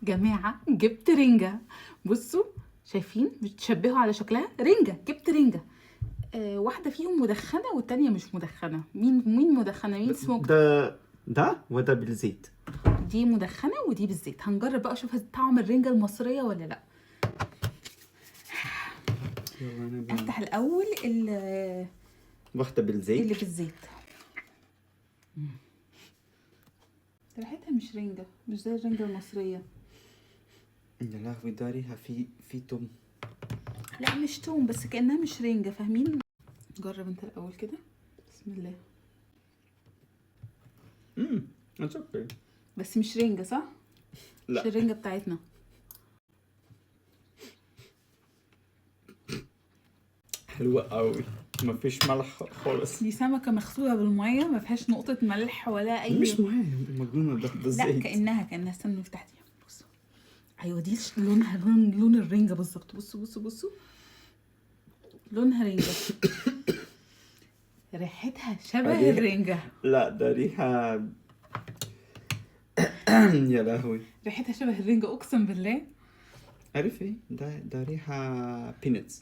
جماعة جبت رنجة. بصوا شايفين بتشبهوا على شكلها رنجة. جبت رنجة. واحدة فيهم مدخنة والتانية مش مدخنة. مين مدخنة؟ مين smoked؟ ده وده بالزيت. دي مدخنة ودي بالزيت. هنجرب بقى اشوف طعم الرنجة المصرية ولا لا. يلا انا افتح الاول واحدة بالزيت. اللي بالزيت. ريحتها مش رنجة، مش زي الرنجة المصرية. يا لهوي ده ريحة في توم. لا مش توم، بس كأنها مش رنجة، فاهمين؟ جرب انت الأول كده. بسم الله. It's okay. بس مش رنجة صح؟ لا. مش الرنجة بتاعتنا. حلوة قوي، مفيش ملح خالص. دي سمكة مغسولة بالمية، ما فيهاش نقطة ملح ولا أي. مش مهم المجنونة ده لا الزيت. كأنها. استنوا نفتح دي. بصوا. أيوة دي لونها لون الرنجة بالظبط. بصوا بصوا بصوا، لونها رنجة. ريحتها شبه الرنجة. لا ده ريحة. يا لهوي ريحتها شبه الرنجة أقسم بالله. عارف ايه ده؟ ريحة peanuts.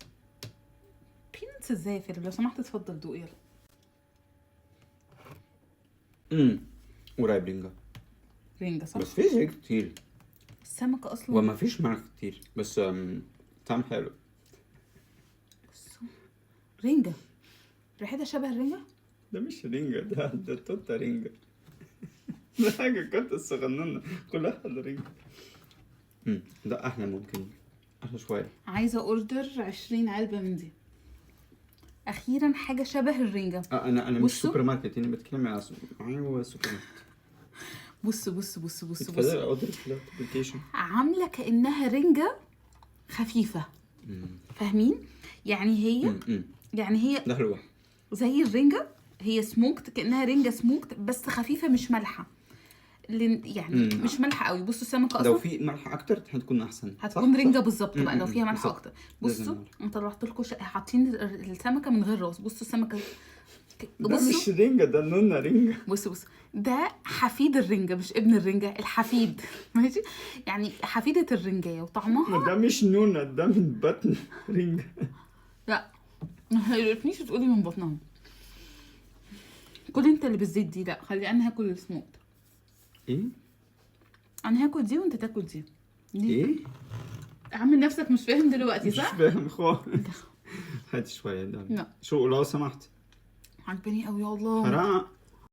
peanuts ازاي يا فيليب؟ لو سمحت اتفضل دوق يلا. قريب رنجة. رنجة صح؟ بس في زيت كتير. السمكة أصلا. وما فيش ملح كتير، بس طعم حلو. بصوا رنجة، ريحتها شبه الرنجة. ده مش رنجة، ده توتة رنجة. ده حاجة كنت صغننة كلها رنجة. ده أحلى، ممكن أحلى شوية. عايزة order 20 علبة من دي. أخيرا حاجة شبه الرنجة. أنا مش سوبر ماركت، أنا بتكلم على أيوة سوبر ماركت. بصوا بصوا بصوا بصوا بصوا. order في ال application. عاملة كأنها رنجة خفيفة. فاهمين؟ يعني هي يعني هي ده حلوة زي الرنجة، هي smoked كأنها رنجة smoked بس خفيفة مش مالحة. يعني مش مالحة قوي. بصوا السمكة أصلا لو في ملح أكتر هتكون أحسن. هتكون رنجة بالظبط بقى لو فيها ملح أكتر. بصوا أنا طلعت لكم حاطين السمكة من غير راس. بصوا السمكة. ده مش رنجة، ده نونا رنجة. بصوا بصوا ده حفيد الرنجة مش ابن الرنجة، الحفيد. ماشي، يعني حفيدة الرنجية وطعمها. ده مش نونا، ده من بطن رنجة. لا ما يقرفنيش تقولي من بطنها. كل انت اللي بالزيت دي. لا خلي انا هاكل السموك. ايه؟ انا هاكل دي وانت تاكل دي. ايه؟ عامل نفسك مش فاهم دلوقتي صح؟ مش فاهم خالص. هات شوية ده. لا شو لو سمحت. عجباني قوي يا الله. حرام.